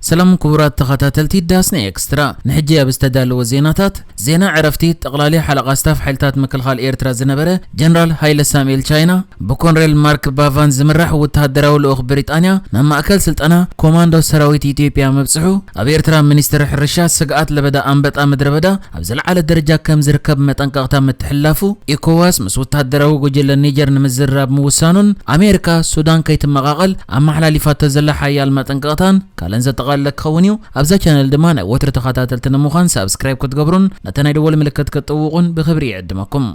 ሰላም ክቡራት ተኸታተልቲ ዳስና ኤክስትራ፣ ንሕጂ ኣብ ዝተዳለወ ዜናታት፣ ዜና ዕረፍቲ ጠቕላሊ ሓለቓ ስታፍ ሓይልታት ምክልኻል ኤርትራ ዝነበረ ጀነራል ሃይለ ሳሙኤል ቻይና ብኮንሬል ማርክ ባቫን ዝምራሕ ወተሃደራዊ ልኡኽ ብሪጣንያ ናብ ማእከል ስልጠና ኮማንዶ ሰራዊት ኢትዮጵያ ምብጽሑ፣ ኣብ ኤርትራ ሚኒስትሪ ሕርሻ ስግኣት ለበዳ ኣንበጣ ምድረ በዳ ኣብ ዝለዓለ ደረጃ ከም ዝርከብ መጠንቀቕታ ምትሕልላፉ፣ ኢኮዋስ ምስ ወተሃደራዊ ጉጅለ ኒጀር ንምዝርራብ ምውሳኑን ኣሜሪካ ሱዳን ከይትመቓቐል ኣመሓላሊፋቶ ዘላ ሓያል መጠንቀቕታን ካልእን ዘጠቓለለ ክኸውን እዩ። ኣብዛ ቻነል ድማ ናይ ወትሩ ተኸታተልቲ ንምዃን ሳብስክራይብ ክትገብሩን ነታ ናይ ደወል ምልክት ክትጥውቑን ብኽብሪ ይዕድመኩም።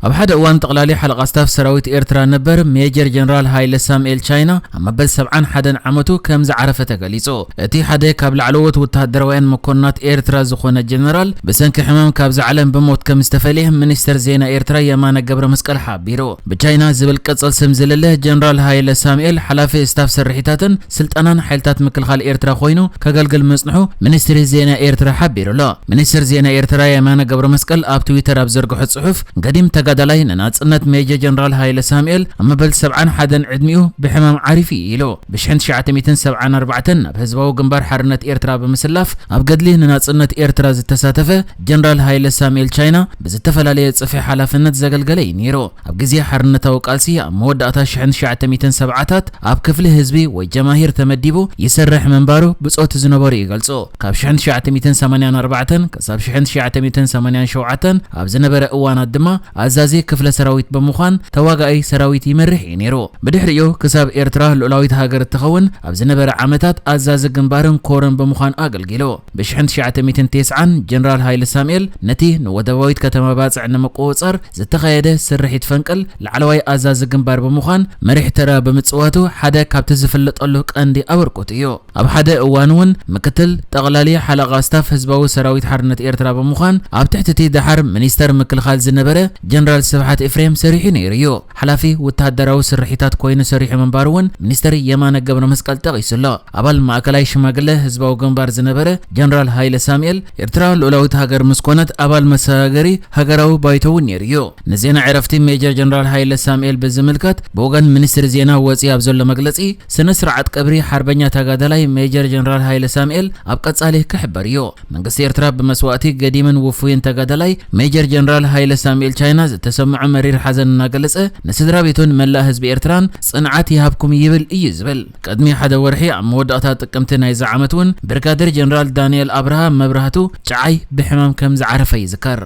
ኣብ ሓደ እዋን ጠቕላሊ ሓለቓ ስታፍ ሰራዊት ኤርትራ ነበር ሜጀር ጀነራል ሃይለ ሳሙኤል ቻይና ኣብ መበል ሰብዓን ሓደን ዓመቱ ከም ዝዓረፈ ተገሊጹ። እቲ ሓደ ካብ ላዕለዎት ወተሃደራውያን መኮንናት ኤርትራ ዝኾነ ጀነራል ብሰንኪ ሕማም ካብዛ ዓለም ብሞት ከም ዝተፈልየ ሚኒስተር ዜና ኤርትራ የማነ ገብረ መስቀል ሓቢሩ። ብቻይና ዝብል ቅጽል ስም ዝልለ ጀነራል ሃይለ ሳሙኤል ሓላፊ ስታፍ ስርሒታትን ስልጠናን ሓይልታት ምክልኻል ኤርትራ ኮይኑ ከገልግል ምጽንሑ ሚኒስትሪ ዜና ኤርትራ ሓቢሩ ኣሎ። ሚኒስትር ዜና ኤርትራ የማነ ገብረ መስቀል ኣብ ትዊተር ኣብ ዘርግሖ ጽሑፍ፣ ገዲም ተጋዳላይ ንናጽነት ሜጀር ጀነራል ሃይለ ሳሙኤል ኣብ መበል ሰብዓን ሓደን ዕድሚኡ ብሕማም ዓሪፉ እዩ ኢሉ። ብ ሽሕን ትሽዓተ ሚእትን ሰብዓን ኣርባዕተን ናብ ህዝባዊ ግንባር ሓርነት ኤርትራ ብምስላፍ ኣብ ገድሊ ንናጽነት ኤርትራ ዝተሳተፈ ጀነራል ሃይለ ሳሙኤል ቻይና ብዝተፈላለየ ጽፍሒ ሓላፍነት ዘገልገለ እዩ ነይሩ። ኣብ ግዜ ሓርነታዊ ቃልሲ ኣብ መወዳእታ ሽሕን ትሽዓተ ሚእትን ሰብዓታት ኣብ ክፍሊ ህዝቢ ወይ ጀማሂር ተመዲቡ ይሰርሕ ምንባሩ ብጾቱ ዝነበሩ ይገልጹ። ካብ ሽሕን ትሽዓተ ሚእትን ሰማንያን ኣርባዕተን ክሳብ ሽሕን ትሽዓተ ሚእትን ሰማንያን ሸውዓተን ኣብ ዝነበረ እዋናት ድማ ኣዛዚ ክፍለ ሰራዊት ብምዃን ተዋጋኢ ሰራዊት ይመርሕ እዩ ነይሩ። ብድሕሪኡ ክሳብ ኤርትራ ልኡላዊት ሃገር እትኸውን ኣብ ዝነበረ ዓመታት ኣዛዚ ግንባርን ኮርን ብምዃን ኣገልጊሉ። ብ ሽሕን ትሽዓተ ሚእትን ተስዓን ጀነራል ሃይለ ሳሙኤል ነቲ ንወደባዊት ከተማ ባጽዕ ንምቁጽጻር ዝተኻየደ ስርሒት ፈንቅል ላዕለዋይ ኣዛዚ ግንባር ብምዃን መሪሕ ተራ ብምጽዋቱ ሓደ ካብቲ ዝፍለጠሉ ቀንዲ ኣበርክቶ እዩ። ኣብ ሓደ እዋን እውን ምክትል ጠቕላሊ ሓለቓ ስታፍ ህዝባዊ ሰራዊት ሓርነት ኤርትራ ብምዃን ኣብ ትሕቲ እቲ ደሓር ሚኒስተር ምክልኻል ዝነበረ ጀነራል ስብሓት ኤፍሬም ሰሪሑ ነይሩ እዩ። ሓላፊ ወተሃደራዊ ስርሒታት ኮይኑ ሰሪሑ ምንባሩ እውን ሚኒስተር የማነ ገብረ መስቀል ጠቒሱ ኣሎ። ኣባል ማእከላይ ሽማግለ ህዝባዊ ግንባር ዝነበረ ጀነራል ሃይለ ሳሙኤል፣ ኤርትራ ልኡላዊት ሃገር ምስ ኮነት ኣባል መሰጋገሪ ሃገራዊ ባይቶ እውን ነይሩ እዩ። ንዜና ዕረፍቲ ሜጀር ጀነራል ሃይለ ሳሙኤል ብዝምልከት ብወገን ሚኒስትሪ ዜና ወፂ ኣብ ዘሎ መግለፂ፣ ስነ ስርዓት ቀብሪ ሓርበኛ ተጋዳላይ ሜጀር ጀነራል ሃይለ ሳሙኤል ኣብ ቀጻሊ ክሕበር እዩ። መንግስቲ ኤርትራ ብመስዋእቲ ገዲምን ውፉይን ተጋዳላይ ሜጀር ጀነራል ሃይለ ሳሙኤል ቻይና ዝተሰምዖ መሪር ሓዘን እናገለጸ፣ ንስድራ ቤቱን መላእ ህዝቢ ኤርትራን ጽንዓት ይሃብኩም ይብል እዩ ዝብል። ቅድሚ ሓደ ወርሒ ኣብ መወዳእታ ጥቅምቲ ናይዚ ዓመት እውን ብርጋደር ጀነራል ዳንኤል ኣብርሃ መብራህቱ ጨዓይ ብሕማም ከም ዝዓረፈ ይዝከር።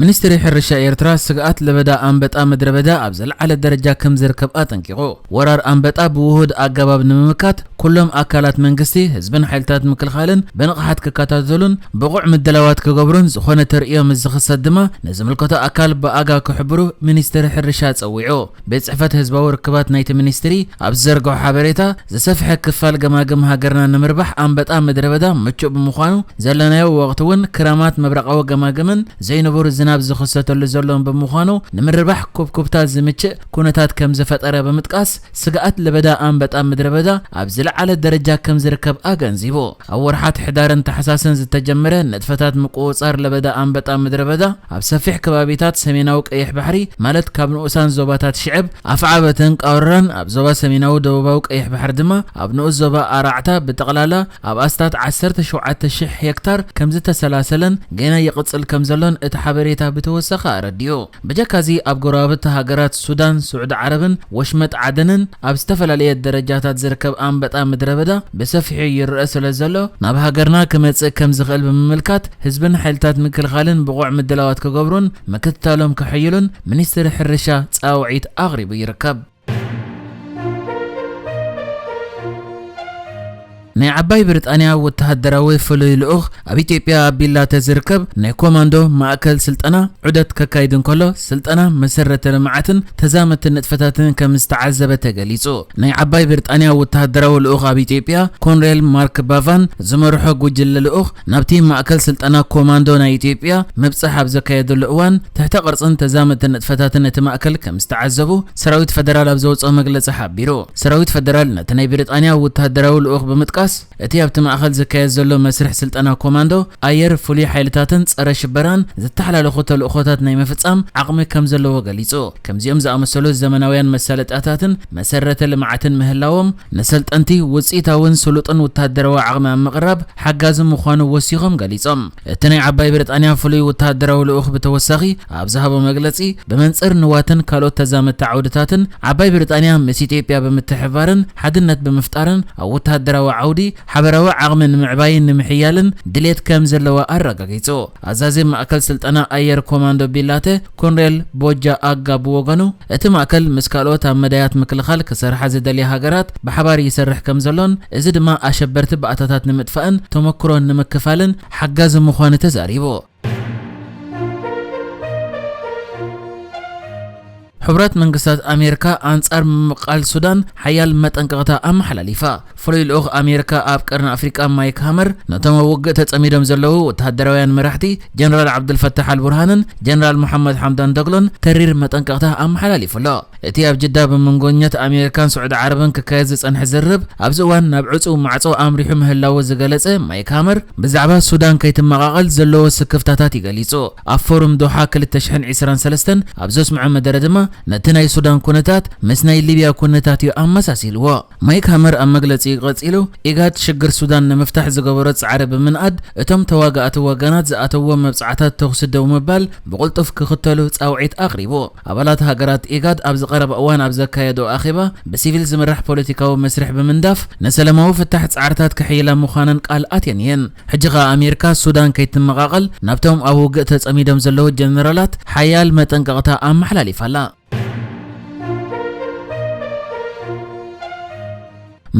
ሚኒስትሪ ሕርሻ ኤርትራ ስግኣት ለበዳ ኣንበጣ ምድረ በዳ ኣብ ዝለዓለ ደረጃ ከም ዝርከብ ኣጠንቂቑ። ወራር ኣንበጣ ብውሁድ ኣገባብ ንምምካት ኩሎም ኣካላት መንግስቲ፣ ህዝብን ሓይልታት ምክልኻልን ብንቕሓት ክከታተሉን ብቑዕ ምድላዋት ክገብሩን፣ ዝኾነ ተርእዮ ምስ ዝኽሰት ድማ ንዝምልከቶ ኣካል ብኣጋ ክሕብሩ ሚኒስትሪ ሕርሻ ጸዊዑ። ቤት ጽሕፈት ህዝባዊ ርክባት ናይቲ ሚኒስትሪ ኣብ ዝዘርግሖ ሓበሬታ፣ ዝሰፍሐ ክፋል ገማግም ሃገርና ንምርባሕ ኣንበጣ ምድረ በዳ ምቹእ ብምዃኑ፣ ዘለናዮ ወቕቲ እውን ክረማት መብረቓዊ ገማግምን ዘይንቡር ዝናብ ዝኽሰተሉ ዘሎን ብምዃኑ፣ ንምርባሕ ኩብኩብታ ዝምችእ ኩነታት ከም ዝፈጠረ ብምጥቃስ፣ ስግኣት ለበዳ ኣንበጣ ምድረ በዳ ኣብ ዝለዓለ ደረጃ ከም ዝርከብ ኣገንዚቡ። ኣብ ወርሓት ሕዳርን ታሕሳስን ዝተጀመረ ንጥፈታት ምቁጽጻር ለበዳ ኣንበጣ ምድረ በዳ ኣብ ሰፊሕ ከባቢታት ሰሜናዊ ቀይሕ ባሕሪ፣ ማለት ካብ ንኡሳን ዞባታት ሽዕብ፣ ኣፍዓበትን ቃውራን፣ ኣብ ዞባ ሰሜናዊ ደቡባዊ ቀይሕ ባሕሪ ድማ ኣብ ንኡስ ዞባ ኣራዕታ፣ ብጠቕላላ ኣብ ኣስታት ዓሰርተ ሸውዓተ ሽሕ ሄክታር ከም ዝተሰላሰለን ገና ይቕጽል ከም ዘሎን እቲ ሓበሬታ ብተወሳኺ ኣረዲኡ። ብጀካዚ ኣብ ጎረባብቲ ሃገራት ሱዳን፣ ስዑዲ ዓረብን ወሽመጥ ዓደንን ኣብ ዝተፈላለየ ደረጃታት ዝርከብ ኣንበጣ ምድረ በዳ ብሰፊሑ ይረአ ስለ ዘሎ፣ ናብ ሃገርና ክመጽእ ከም ዝኽእል ብምምልካት፣ ህዝብን ሓይልታት ምክልኻልን ብቑዕ ምድላዋት ክገብሩን ምክትታሎም ከሐይሉን ሚኒስትሪ ሕርሻ ጻውዒት ኣቕሪቡ ይርከብ። ናይ ዓባይ ብሪጣንያ ወተሃደራዊ ፍሉይ ልኡኽ ኣብ ኢትዮጵያ ኣብ ቢላተ ዝርከብ ናይ ኮማንዶ ማእከል ስልጠና ዑደት ከካይድ እንከሎ፣ ስልጠና መሰረተ ልምዓትን ተዛመድቲ ንጥፈታትን ከም ዝተዓዘበ ተገሊጹ። ናይ ዓባይ ብሪጣንያ ወተሃደራዊ ልኡኽ ኣብ ኢትዮጵያ ኮንሬል ማርክ ባቫን ዝመርሖ ጉጅለ ልኡኽ ናብቲ ማእከል ስልጠና ኮማንዶ ናይ ኢትዮጵያ ምብጻሕ ኣብ ዘካየደሉ እዋን፣ ትሕተ ቅርጽን ተዛመድቲ ንጥፈታትን እቲ ማእከል ከም ዝተዓዘቡ ሰራዊት ፈደራል ኣብ ዘውጽኦ መግለጺ ሓቢሩ። ሰራዊት ፈደራል ነቲ ናይ ብሪጣንያ ወተሃደራዊ ልኡኽ ብምጥቃስ፣ እቲ ኣብቲ ማእከል ዝካየድ ዘሎ መስርሕ ስልጠና ኮማንዶ ኣየር፣ ፍሉይ ሓይልታትን ጸረ ሽበራን ዝተሓላለኹ ተልእኾታት ናይ ምፍጻም ዓቕሚ ከም ዘለዎ ገሊጹ። ከምዚኦም ዝኣመሰሉ ዘመናውያን መሳለጥያታትን መሰረተ ልምዓትን ምህላዎም፣ ንሰልጠንቲ ውጽኢታውን ስሉጥን ወተሃደራዊ ዓቕሚ ኣብ ምቕራብ ሓጋዚ ምዃኑ ወሲኾም ገሊጾም። እቲ ናይ ዓባይ ብሪጣንያ ፍሉይ ወተሃደራዊ ልኡኽ ብተወሳኺ ኣብ ዝሃቦ መግለጺ፣ ብመንጽር ንዋትን ካልኦት ተዛመድቲ ዓውድታትን ዓባይ ብሪጣንያ ምስ ኢትዮጵያ ብምትሕብባርን ሓድነት ብምፍጣርን ኣብ ወተሃደራዊ ዓውዲ ሓበራዊ ዓቕሚ ንምዕባይን ንምሕያልን ድሌት ከም ዘለዋ ኣረጋጊጹ። ኣዛዚ ማእከል ስልጠና ኣየር ኮማንዶ ቢላተ ኮንሬል ቦጃ ኣጋ ብወገኑ፣ እቲ ማእከል ምስ ካልኦት ኣብ መዳያት ምክልኻል ክሰርሓ ዝደልያ ሃገራት ብሓባር ይሰርሕ ከም ዘሎን፣ እዚ ድማ ኣሸበርቲ ባእታታት ንምጥፋእን ተመክሮ ንምክፋልን ሓጋዚ ምዃኑ ተዛሪቡ። ሕቡራት መንግስታት ኣሜሪካ ኣንጻር ምምቓል ሱዳን ሓያል መጠንቀቕታ ኣመሓላሊፋ። ፍሉይ ልኡኽ ኣሜሪካ ኣብ ቀርኒ ኣፍሪቃ ማይክ ሃመር ነቶም ኣብ ውግእ ተጸሚዶም ዘለዉ ወተሃደራውያን መራሕቲ ጀነራል ዓብዱልፈታሕ ኣልቡርሃንን ጀነራል መሓመድ ሓምዳን ደግሎን ተሪር መጠንቀቕታ ኣመሓላሊፉ ኣሎ። እቲ ኣብ ጅዳ ብመንጎኛት ኣሜሪካን ስዑዲ ዓረብን ክካየድ ዝጸንሐ ዝርርብ ኣብዚ እዋን ናብ ዕጹው ማዕጾ ኣምሪሑ ምህላዉ ዝገለጸ ማይክ ሃመር፣ ብዛዕባ ሱዳን ከይትመቓቐል ዘለዎ ስክፍታታት እዩ ገሊጹ። ኣብ ፎሩም ዶሓ ክልተ ሽሕን ዕስራን ሰለስተን ኣብ ዘስምዖ መደረ ድማ፣ ነቲ ናይ ሱዳን ኩነታት ምስ ናይ ሊብያ ኩነታት እዩ ኣመሳሲልዎ። ማይክ ሃመር ኣብ መግለጺኡ ቀጺሉ፣ ኢጋድ ሽግር ሱዳን ንምፍታሕ ዝገበሮ ጻዕሪ ብምንኣድ፣ እቶም ተዋጋእቲ ወገናት ዝኣተውዎ መብጻዕታት ተኹሲ ደው ምባል ብቕልጡፍ ክኽተሉ ጻውዒት ኣቕሪቡ። ኣባላት ሃገራት ኢጋድ ኣብዚ ቀረባ እዋን ኣብ ዘካየድኦ ኣኼባ፣ ብሲቪል ዝምራሕ ፖለቲካዊ መስርሕ ብምንዳፍ ንሰላማዊ ፍታሕ ጻዕርታት ክሕይላ ምዃነን ቃል ኣትየን እየን። ሕጂ ኸኣ ኣሜሪካ ሱዳን ከይትመቓቐል ናብቶም ኣብ ውግእ ተጸሚዶም ዘለዉ ጀነራላት ሓያል መጠንቀቕታ ኣመሓላሊፋ ኣላ።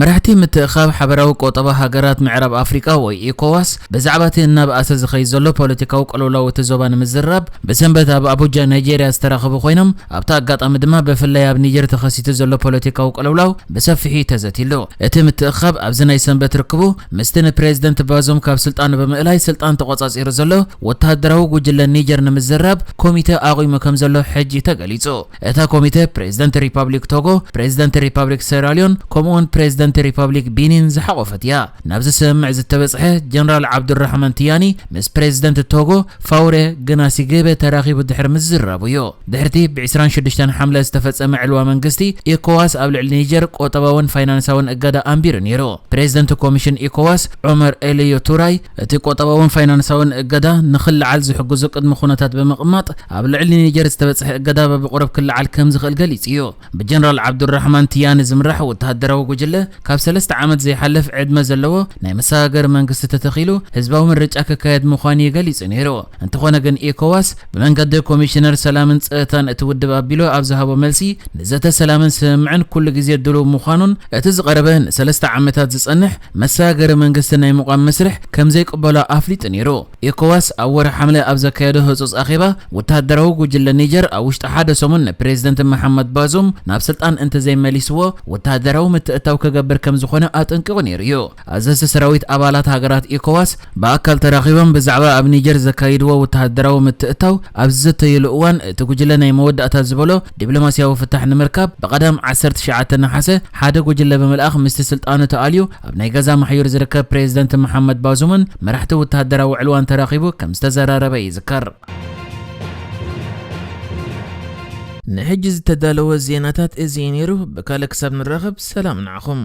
መራሕቲ ምትእኻብ ሓበራዊ ቆጠባ ሃገራት ምዕራብ ኣፍሪቃ ወይ ኢኮዋስ ብዛዕባ እቲ እናበኣሰ ዝኸይድ ዘሎ ፖለቲካዊ ቅልውላው እቲ ዞባ ንምዝራብ ብሰንበት ኣብ ኣቡጃ ናይጄርያ ዝተራኸቡ ኮይኖም፣ ኣብቲ ኣጋጣሚ ድማ ብፍላይ ኣብ ኒጀር ተኸሲቱ ዘሎ ፖለቲካዊ ቅልውላው ብሰፊሑ ተዘትይሉ። እቲ ምትእኻብ ኣብዚ ናይ ሰንበት ርክቡ ምስቲ ንፕሬዝደንት ባዙም ካብ ስልጣኑ ብምእላይ ስልጣን ተቖጻጺሩ ዘሎ ወተሃደራዊ ጉጅለ ኒጀር ንምዝራብ ኮሚተ ኣቑሙ ከም ዘሎ ሕጂ ተገሊጹ። እታ ኮሚተ ፕሬዝደንት ሪፓብሊክ ቶጎ፣ ፕሬዝደንት ሪፓብሊክ ሴራሊዮን ከምኡውን ፕሬዝደንት ሪፓብሊክ ቢኒን ዝሓቖፈት እያ። ናብዚ ስምምዕ ዝተበጽሐ ጀነራል ዓብዱራሕማን ቲያኒ ምስ ፕሬዝደንት ቶጎ ፋውሬ ግናሲጌበ ተራኺቡ ድሕሪ ምዝራቡ እዩ። ድሕርቲ ብ ዕስራን ሽዱሽተን ሓምለ ዝተፈጸመ ዕልዋ መንግስቲ፣ ኢኮዋስ ኣብ ልዕሊ ኒጀር ቆጠባውን ፋይናንሳውን እገዳ ኣንቢሩ ነይሩ። ፕሬዝደንት ኮሚሽን ኢኮዋስ ዑመር ኤልዮ ቱራይ፣ እቲ ቆጠባውን ፋይናንሳውን እገዳ ንኽልዓል ዝሕግዙ ቅድመ ኩነታት ብምቕማጥ፣ ኣብ ልዕሊ ኒጀር ዝተበጽሐ እገዳ በብቑሩብ ክልዓል ከም ዝኽእል ገሊጹ እዩ። ብጀነራል ዓብዱራሕማን ቲያኒ ዝምራሕ ወተሃደራዊ ጉጅለ፣ ካብ ሰለስተ ዓመት ዘይሓልፍ ዕድመ ዘለዎ ናይ መሰጋገሪ መንግስቲ ተተኺሉ ህዝባዊ ምርጫ ክካየድ ምዃኑ እዩ ገሊጹ ነይሩ። እንተኾነ ግን ኢኮዋስ ብመንገዲ ኮሚሽነር ሰላምን ጸጥታን እቲ ውድብ ኣቢሉ ኣብ ዝሃቦ መልሲ፣ ንዘተ ሰላምን ስምምዕን ኩሉ ግዜ ድሉው ምዃኑን እቲ ዝቐረበ ንሰለስተ ዓመታት ዝጸንሕ መሰጋገሪ መንግስቲ ናይ ምቋም መስርሕ ከም ዘይቅበሎ ኣፍሊጡ ነይሩ። ኢኮዋስ ኣብ ወርሒ ሓምለ ኣብ ዘካየዶ ህጹጽ ኣኼባ፣ ወተሃደራዊ ጉጅለ ኒጀር ኣብ ውሽጢ ሓደ ሰሙን ንፕሬዝደንት መሓመድ ባዙም ናብ ስልጣን እንተዘይመሊስዎ፣ ወተሃደራዊ ምትእትታው ክገብር ከም ዝኾነ ኣጠንቂቑ ነይሩ እዩ። ኣዘዝቲ ሰራዊት ኣባላት ሃገራት ኢኮዋስ ብኣካል ተራኺቦም ብዛዕባ ኣብ ኒጀር ዘካይድዎ ወተሃደራዊ ምትእትታው ኣብ ዝዘተይሉ እዋን፣ እቲ ጉጅለ ናይ መወዳእታ ዝበሎ ዲፕሎማስያዊ ፍታሕ ንምርካብ ብቐዳም ዓሰርተ ትሽዓተ ነሓሰ ሓደ ጉጅለ ብምልኣኽ ምስቲ ስልጣኑ ተኣልዩ ኣብ ናይ ገዛ ማሕዩር ዝርከብ ፕሬዝደንት መሓመድ ባዙምን መራሕቲ ወተሃደራዊ ዕልዋን ተራኺቡ ከም ዝተዘራረበ ይዝከር። ንሕጂ ዝተዳለወ ዜናታት እዚ እዩ ነይሩ። ብካልእ ክሳብ ንራኸብ ሰላም ንዓኹም።